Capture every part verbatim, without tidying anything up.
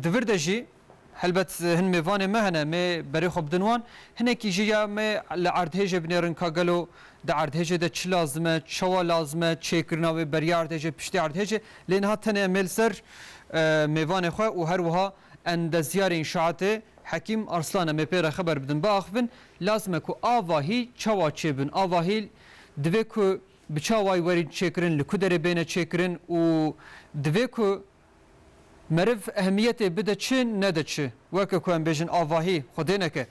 Di vir de jî helbet hin mêvanê me hene, me berê xwe bidin wan. Hinekî jî ya me li erdhêjê binêrin ka gelo di erdhêjê de çi lazim e, çawa lazim e, çêkirina wê beriya erdhêjê, piştî erdhêjê. Lê niha tenê em ê li ser, e, mêvanê xwe û her wiha endezyarê înşaatê Hekîm Arslan em ê pê re xeber bidin. Biaxivin, lazim e ku avahî çawa çêbin? Avahî divê ku bi çi awayî werîn çêkirin, li ku derê bêne çêkirin û divê ku meriv ehemiyetê bide çi, nede çi? Weke ku em bêjin avahî, Xwedê neke,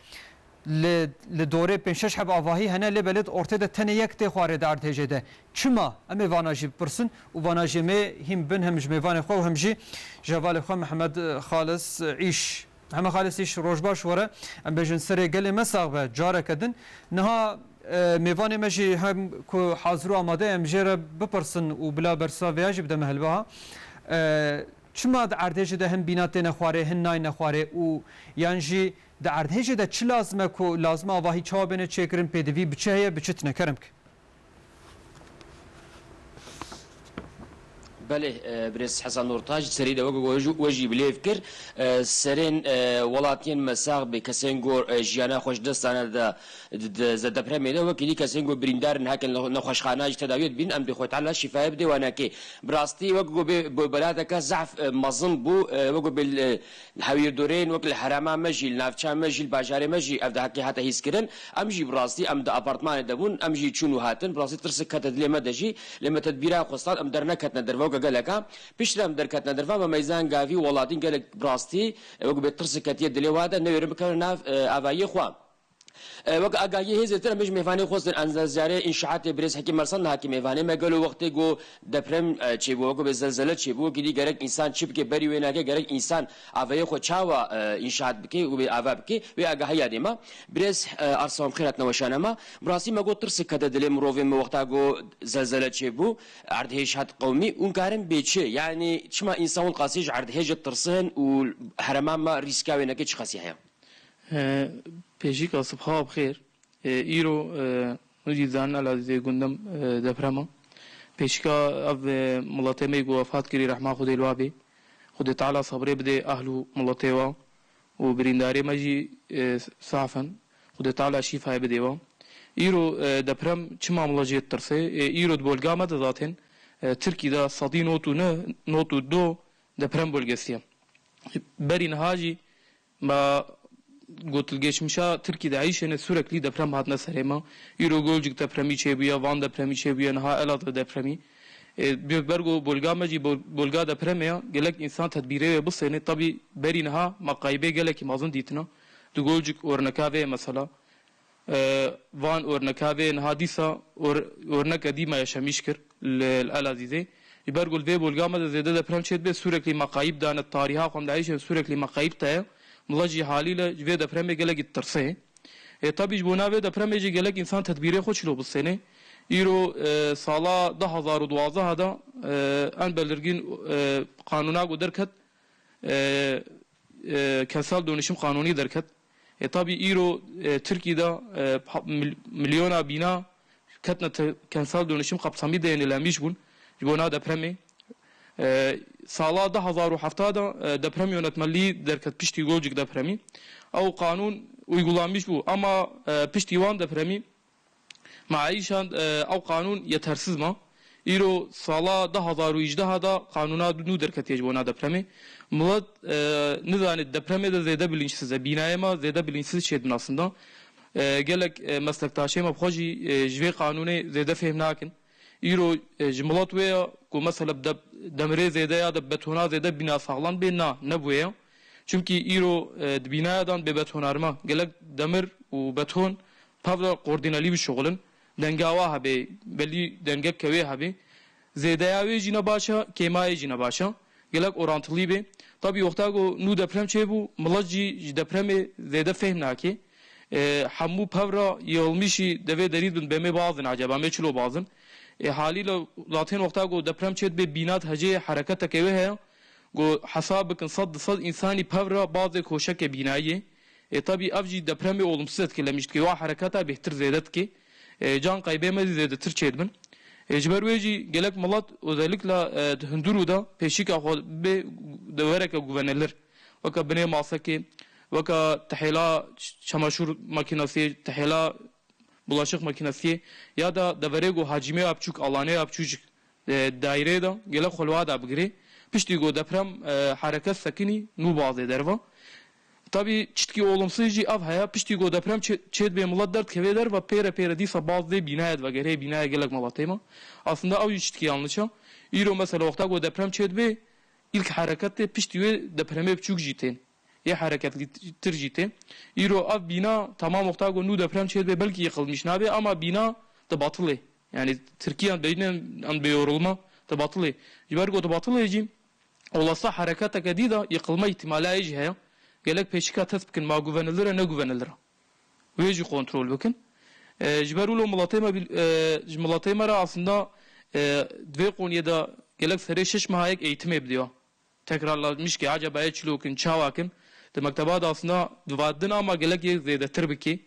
li, li dorê pênc şeş heb avahî hene, lê belê di ortê de tenê yek tê xwarê di erdhêjê de. Çima? Em ê vana jî bipirsin û vana jî em ê hîn bin hem ji mêvanê xwe û hem jî ji hevalê xwe Mihemed Xalis Îş. Mihemed Xalis Îş, roj baş were. Em bêjin serê gelê me sax be, careke din. Niha, e, mêvanê me jî hem ku hazir û amade ye, em jê re bipirsin û bila bersiva vêya jî bide me helbeha. E, çima di erdhêjê de hin bîna têne xwarê, hin nayne xwarê û yan jî di erdhêjê de çi lazim e ku lazim e avahî çawa bêne çêkirin, pêdivî bi çi heye, bi çi tine? Kerem ke. Belê, e, birêz Hesen Nurtac, serî de wek we jî, we jî bilêv kir. E, serên, e, welatiyên me sax bê, kesên ku, e, jiyana xwe ji dest dane de, di, di, ze depremê de, wekî dî kesên ku birîndar in, hekin li nexweşxana jî tedawiyê dibîn, em dê Xwedê Teala şîfayê bidê wanekê. Bi rastî wek ku bê, bi belateke zehf, e, mezin bû, e, wek ku bê, e, Li hewîrdorên wek li herêma me jî, li navça me jî, li bajarê me jî ev dehekê hate hîskirin. Em jî bi rastî em di apartmanê de bûn, em jî çûn û hatin. Bi rastî tirsik kete dilê me de jî, lê me tedbîra xwestan, em derneketine derve weke geleka. Piştre em derketine derve, me meyzan gavî welatîn gelek bi rastî, e, wek bê tirsik ketiye dilê wa de, newêrin bikevin nav, e, avayiyê xwe. E, wek agahiyê hêzê te re, em ji mêvanê xwestin, endezyarê înşaatê birêz Hekîm Arslan niha kî mêvanê me. Gelo wextê ku deprem, e, çêbû, wek bê zelzele çêbû, wekî dî gerek însan çi bike, berî wê nake, gerek însan avayê xwe çawa, e, înşaat bike û bê ava bike, wê agahiya dê me. Birêz, e, Arslan, bi xêr hatine weşana me. Bi rastî me got tirsik kete dilê mirovê me wexta ku zelzele çêbû, erdhêj hat qewmî, hûn karin bê çi? Yanî çima însan wil qasî ji erdhêjê tirsin û herêma me rîska wê neke çi qasî heye? E, pêşîka sibha bi xêr. E, îro, e, hûn jî dizanin Elazîzê gundem, e, deprem e. Pêşîka ev, e, miletê me ku wefat kirî, rehma Xwedê li wa bê. Xwedê Teala sebrê bidê ehl û miletê wa û birîndarê me jî, e, saf in. Xwedê Teala şîfayê bidê wa. Îro, e, deprem çima milet jê ditirse? E, îro di bolga me de zaten, e, Tirkî de sedî nod û neh, nod û du deprem bölgesi ye. Berî niha jî Ma got, li geçmişa Tirkî de eyşêne sürekli deprem hatine serê me. Îro Gölcük depremî çêbûye, Van depremî çêbûye, niha Elazığ depremî. E, bi-, bergo bolga me jî bol-, bolga depremê ya, gelek însan tedbîrê wê bisêne. Tabî berî niha meqayibê gelekî mezin dîtina. Di Gölcük orneka vê ye mesela. E, Van orneka vê niha dîsa or-, orneke dî me yaşamîş kir li, li Elazîzê. Ji ber ku li vê bolga me de zêde deprem çêdibe, sürekli meqayîb dane, tarîha xwe em dieyşin, sürekli meqayîb te ye. Milet jî halîle ji vê depremê gelekî ditirse. E, tabî ji bona vê depremê jî gelek însan tedbîrê xwe çilo bistêne. Îro, e, sala du hazar û duwazdeh de, e, en belirgîn, e, qanûna ku derket, e, e, kentsel dönüşüm kanûnî derket. E, tabî îro, e, Tirkî de, e, ha-, mil-, milyona bîna ketine te-, kentsel dönüşüm kapsamî de, yanî lemîş bûn ji bona depremê. E, sala du hazar û hevdeh de, e, deprem yönetmeliği derket piştî Gölcük depremî. Ew qanûn uygulanmîş bû. Ama, e, piştî wan depremî, Me eyşand, e, ew qanûn yetersiz ma. Îro sala du hazar û hejdeh de qanûna nû derketiye ji bona depremê. Milet, e, nizane depremê de zêde bilinçsiz e. Bînayê me zêde bilinçsiz çêdibin aslında. E, gelek, e, meslektaşê me bi xwe jî, e, ji vê qanûnê zêde fêhm nakin. Îro, e, ji milet wê ya ku mesela de-, demirê zêde ya de betona zêde bîna saxlan bê, na, ne bi wê ya. Çimkî îro, e, di bînaya dan bê betonarma. Gelek demir û beton pevra koordînelî bişuxulin. Denga wa hebê, belî dengek ke wê hebê. Zêdeya wê jî ne baş e, kêmayê jî ne baş e. Gelek orantılî bê. Tabî wexta ku nû deprem çêbû, milet jî ji depremê zêde fêhm nake. E, hemû pevra yığılmışî devê derî dibin, bê me bazin acaba, me çilo bazin. E, halîle zaten wexta ku deprem çêdibê bînat hecê hereketeke wê heye. Ku hesab bikin, sed di sed însanî pevra bazê koşeke bînayî. E, tabî ev jî depremê olumsuz etkilemiş dike. Wa hereketa bêhtir zêde dike. E, can kaybê me zî zêdetir çêdibin. E, ji ber wê jî gelek milet, özellikle, e, di hundir û de pêşîka xwe bê de wereke güvenilir. weke binê masekê, weke tehêla çamaşûr makînesiyê, tehêla bulaşık makinesiyê, ya da deverê ku hacîmê ya biçûk, alanê ya biçûk, e, daîreyê de gelek xwe li wa da bigirê. Piştî ku deprem, e, hereket sekinî, nû bazê derva. Tabî çitkî olumsuz jî ev heye, piştî ku deprem çê-, çêdibê milet derdikevê derva, pêre pêre dîsa baz dê bînayê divegerê, bînayê gelek miletê me. Aslında ew jî çitkî yanlış e. Îro mesela wexta ku deprem çêdibê, îlk hereketê piştî wê depremê biçûk jî tên. Yê hereketlîtir jî tê. Îro ev bîna, tamam, wexta ku nû deprem çêdibê belkî yıkılmış nabe, ama bîna dibatilê. Yani Tirkiyan beynin an bê yorulma dibatilê. Ji ber ku dibatilê jî olasa hereketeke dî de yıkılma ihtimala jî heye. Gelek pêşika test bikin, ma güvenilir e, ne güvenilir e. Wê jî kontrol bikin. E, ji ber wilo miletê me bil-, e, ji miletê me re aslında, e, di vê qoniyê de gelek serê şeş meha yek eğitimê bidiya. Tekrarlamiş ki acaba yê çilo kin, çawa kin. Di mekteba de aslında divadin ama gelek yê zêdetir bikî.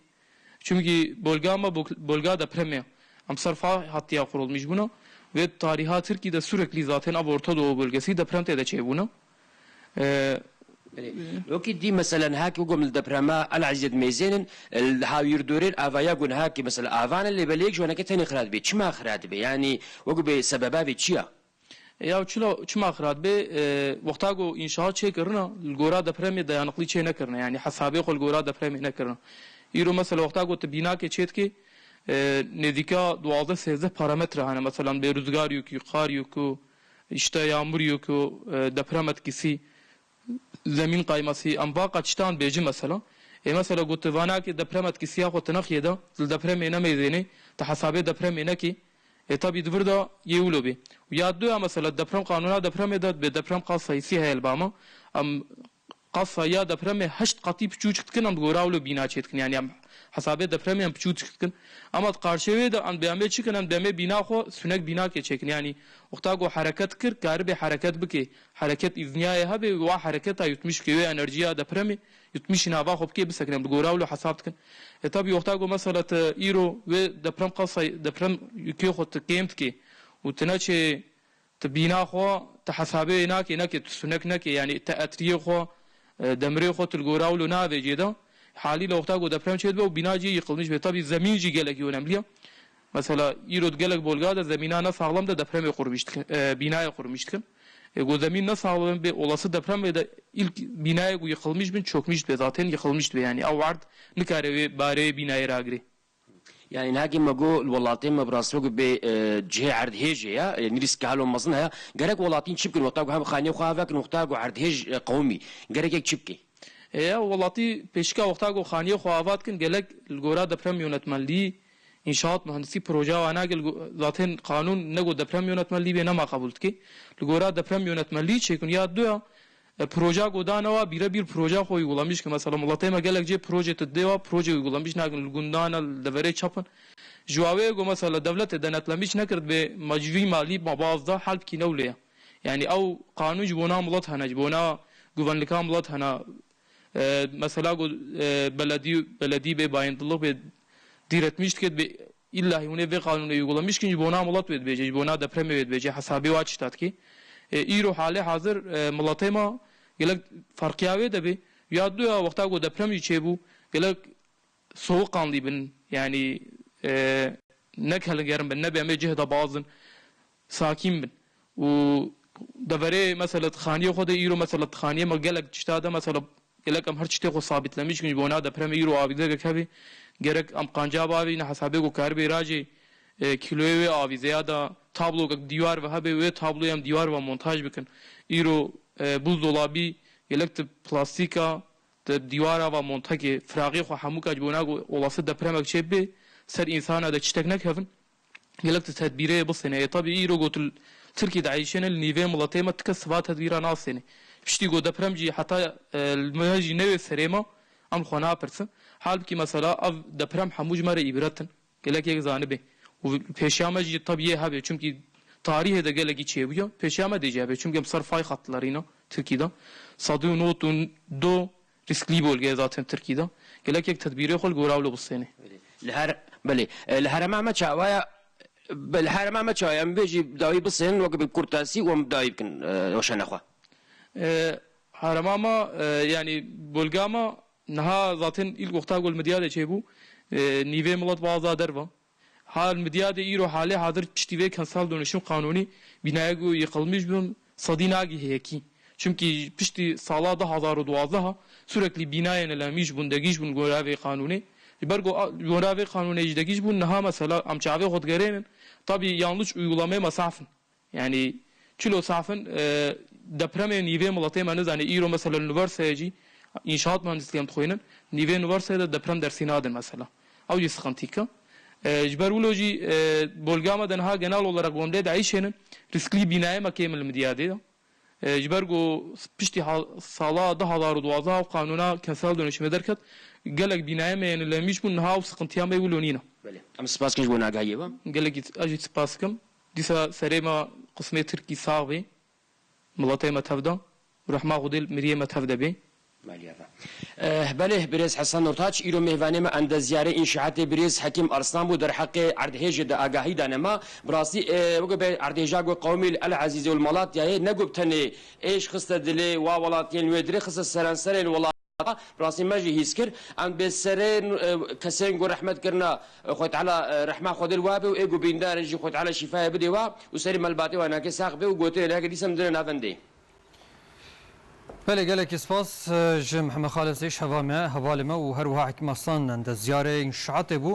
Çünkü bölge me bol-, bölge depremê. Em ser fay hatiya kurulmuş buna. Ve tariha Tirkiye de sürekli zaten av Orta Doğu bölgesi deprem tê de çêbûna. E, Belê. Wekî dî meselen hek wigom li deprema El Ezîzê dimêzênin, li hawîrdorên avaya gunhakî mesela avan e, lê belê yek ji wanekê tenê xira dibê. Çima xira dibê? Yanî wekî bê sebeba vê çi ya? Ya çilo, çima xira dibê? E, wexta ku înşaat çêkirina, li gora depremê dayanıklı çê nekirine. Yanî hesabê xwe li gora depremê nekirine. Îro mesela wexta ku tu bînakê çêdikê, e, nêzîka duwazdeh sêzdeh parametre hene. Mesela bê ruzgar yok, qar yok, işte yağmur yok, e, deprem etkisi, zemîn kayması, em va qet tiştan bêjin mesela. Ê mesela ku tu vanakê deprem etkisiya xwe tu nexiyê de, li depremê nemeyzênê, tu hesabê depremê nekî, ê tabî di vir de yê wilo bê. Û ya du ya mesela deprem, qanûna depremê de bê deprem qaz sayısı heye li ba me. Em qaz sayıya depremê heşt qatî piçûçik dikin, em bi gora wilo bîna çêdikin. Yanî em hesabê depremê em piçûçik dikin. Ama di qarşê wê de em dê em ê çi kin, em dê em ê bîna xwe sunek bînakê çêkin. Yanî wexta ku hereket kir, karibê hereket bikê. Hereket îzniyayê hebe, wa hereketa yutmiş bikê, wê enerjiya depremê yutmişî nava xwe bikê, bisekine, bi gora wilo hesab dikin. E tabî wexta ku mesela te îro wê deprem qasay, deprem yukê xwe tu kêm dikê û tu neçê tu bîna xwe, tu hesabê wê nakê, nekê, tu sunek nekê, yanî te etriyê xwe, e, demirê xwe tu li gora wilo navêcê de, halîle wexta ku deprem çêdibe û bîna cî yıkılmış be. Tabî zemîn jî gelekî önemli ye. Mesela îro di gelek bolga de zemîna ne saxlem de depremê qurmîş dikin, e, bînayê qurmîş dikin. E, ku zemîn ne saxlem be, olası deprem be de ilk bînayê ku yıkılmış bin, çökmüş be, zaten yıkılmış be. Yanî ew erd nikare wê barê wê bînayê ragirê. Yanî nihakî me got li welatê me bi rastî wekî bê, e, cihê erdhêjê ya, e, nirîskî halo mezin heye. Gerek welatîn çi bikin wexta ku hem xaniyê xwe ava kin wexta ku erdhêj, e, qewimî? Gerek yek çi bike? Ê, ya welatî pêşika wexta ku xaniyê xwe ava dikin, gelek li gora deprem yönetmenlî, înşaat mühendisî proje ava nake, li go-, zaten qanûn ne ku deprem yönetmenlî bê, nema qebûl dike. Li gora deprem yönetmenlî çêkin ya du ya, e, proje ku dane wa bîre bîr proje xwe uygulamış ki. Mesela miletê me gelek cê proje tu dê wa proje uygulamış nakin. Li gundan e, li deverê çap in. Ji wa wê ku mesela dewletê denetlemiş nekir, dibê mecbûrî malî ma baz da, halbkî ne wile ye. Yanî ew qanûn ji bona milet hene, ji bona guvenlika milet hene. E, mesela ku, e, beledî, beledî bê bayîndillik bê dîretmiş dike, dibê îlla hî hûn ê vê qanûnê uygulamiş kin, ji bona milet wê dibêje, ji bona depremê wê dibêje, hesabê wa tişta dikê. E, îro halê hazir, e, miletê ma gelek ferqiya wê de bê. Ya du ya wexta ku deprem jî çêbû, gelek soğukkanlî bin, yanî, e, ne kelin gerin bin, ne bi em ê cih de bazin, sakîn bin. Û deverê mesela di xaniyê xwe de îro mesela di xaniyê me gelek tişta de mesela gelek em her tiştê xwe sabitlemiş kin, ji bona depremê îro avîzekek hebe, gerek em qanca bavîne hesabê ku karibê racê, e, kîloyê wê avîze ya da tablokek dîwar ve hebe, wê tabloyê em dîwar ve montaj bikin. Îro, e, buzdolabî gelek di plastîka, di dîwara va montekê, firaqê xwe hemû ka ji bona ku olası depremek çê bê, ser însana de tiştek nekevin, gelek tu tedbîrê bisêne. Ê, tabî îro ku tu li Tirkî de eyşêne, li nîvê miletê me ti kes siva tedbîra nasêne. Piştî ku deprem jî heta, e, li me jî newê serê me, em xwe napirsin. Halbikî mesela ev deprem hemû ji me re îbret in. Gelek yek zanibê. Û pêşiya me jî tabî yê hebê. Çimkî tarîhê de gelekî çêbûye. Pêşiya me dê jî hebê. Çimkî em ser fay xat dilerîne Tirkî de. Sed û nod û du risklî bölge zaten Tirkî de. Gelek yek tedbîrê xwe li gora wilo bistêne. Li her, belê. E, li herêma me çawa ye? Be, li herêma me çawa ye? Em bê jî dawî bistênin, wek bi kurtasî û em dawî bikin, e, weşana xwe. E, Kahraman ma, e, yani Bolgama niha zaten ilk wexta ku li Midyadê çêbû, e, nîvê milet baza derva. Ha li Midyadê îro halê hazir piştî vê kentsel dönüşüm qanûnî bînayê ku yıkılmış bûn sedî nagihê yekî. Çimkî piştî sala du hazar û duwazdeh sürekli bînayên lemîş bûn, degîş bûn gora vê qanûnê. Ji ber ku a, gora vê qanûnê jî degîş bûn, niha mesela em çavê xwe digerênin. Tabî yanlış uygulamê mesaf in. Yani çilo saf in, e, depremê nîvê miletê me nizane. Îro mesela li üniversiteyê jî înşaat mühendisliği em dixwînin. Nîvê üniversiteyê de deprem dersî nadin mesela. Ew jî sıkıntıyka. E, ji ber wilo jî, e, Bolgama de niha genel olarak wemlê de eyşênin. Riskli bînayê me kêm li Midyadê de. E, ji ber ku piştî ha-, sala du hazar û duwazdeh ew qanûna kentsel dönüşümê derket, gelek bînayê me yên lemîş bûn, niha ew sıkıntiya me wilo nîne. Belê. Em spas kin ji bo agahiyê ve. Gelekî ez jî spas kim. Dîsa serê me qismê Tirkî sax bê. Miletê me tev de. Rehma Xwedê li miriyê me tev de bê. Maliye ve. Eh, belê, birêz Hesen Nurtaç, îro mêvanê me endezyarê înşaatê birêz Hekîm Arslan bû, derheqê erdhêjê de agahî dane me. Bi rastî, eh, weke bê erdhêja ku qewmî li El Ezîzê û li Malatyayê ne ku bi tenê êş xiste dilê wa welatiyên wê dirê xiste serenserên welat. Bi rastî me jî hîs kir. Em bê serê, eh, kesên ku rehmet kirina, eh, Xwedê Teala, eh, rehma Xwedê li wa be û ê ku bîndarin jî Xwedê Teala şîfayê bidê wa û serê melbatê wa nakê sax be û gotinê leheke dîsa em dine navendê. Belê, gelekî spas, eh, ji Mihemed Xalid Zeyş heva me, hevalê me û her wiha Hekîm Arslan endezyarê înşaatê bû.